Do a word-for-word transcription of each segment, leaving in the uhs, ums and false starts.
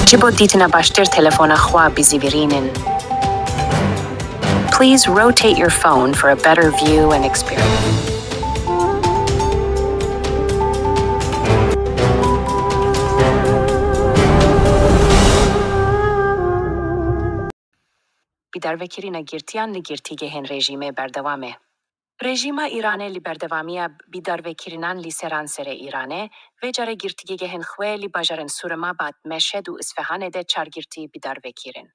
Ji bo dîtina baştir telefona xwe bizîvirînin. Please rotate your phone for a better view and experience. Bidarvekirina girtiyan li girtîgehên rejîmê berdewam e. Rejîma Îranê li berdewamiya bidarvekirinan li seranserê Îranê, vê carê girtîgehên xwe li bajarên Sûremabad, Meşed û Isfehanê de çar girtî bidarvekirin.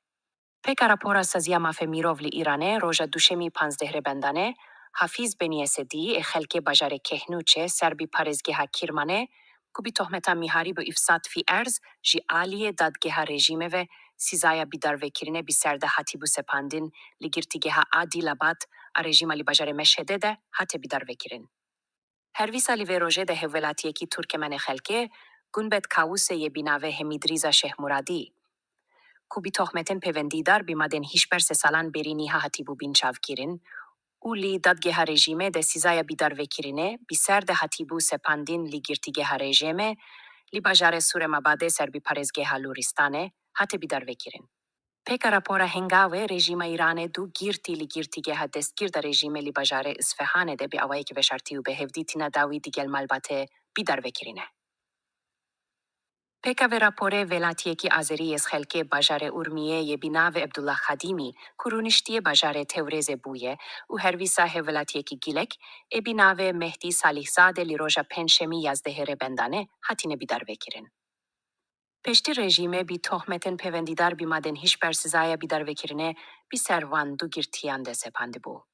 Pêka rapora Saziya Mafê Mirov li Îranê roja Duşemî panzdeh Rêbendanê, Hafîz Benî Esedî ê xelkê bajarê Kehnûçê ser bi parêzgeha Kîrmanê, ku bi tohmeta miharîb û îfsad fî erz ji aliyê dadgeha rejîmê ve sizaya bidarvekirinê bi ser de hatibû sepandin, li girtîgeha Adîlabad a rejîma li bajarê Meşedê de hate bidarvekirin. Hervîsa li vê rojê de hevwelatiyekî Turkemenê xelkê, Gunbet Kawusê yê bi navê Hemîdrîza Şehmuradî, ku bi tohmetên pêvendîdar bi madên hişber sê salan berî niha hatibû binçavkirin û li dadgeha rejîmê de sizaya bidarvekirinê bi ser de hatibû sepandin li girtîgeha rejîmê, li bajarê Sûremabadê ser bi parêzgeha Lûristanê, hate bidarvekirin. Pêka rapora Hengavê, rejîma Îranê du girtî li girtîgeha destgirda rejîmê li bajarê Isfehanê de bi awayekî veşartî û bi hevdîtina dawî digel malbatê bidarvekirine. Pêka vê raporê welatiyekî azerî yê xelkê bajarê Urmiyê yê bi navê Ebdullah Xadîmî, ku rûniştiyê bajarê Tewrêzê bûye û hervîsa hevwelatiyekî gilek ê bi navê Mehdî Salîhzade li roja Pêncşemî yazdehê Rêbendanê hatine bidarvekirin. Piştî rejîmê bi tohmetên pêvendîdar bi madên hişber sizaya bidarvekirinê bi ser van du girtiyan de sepandibû.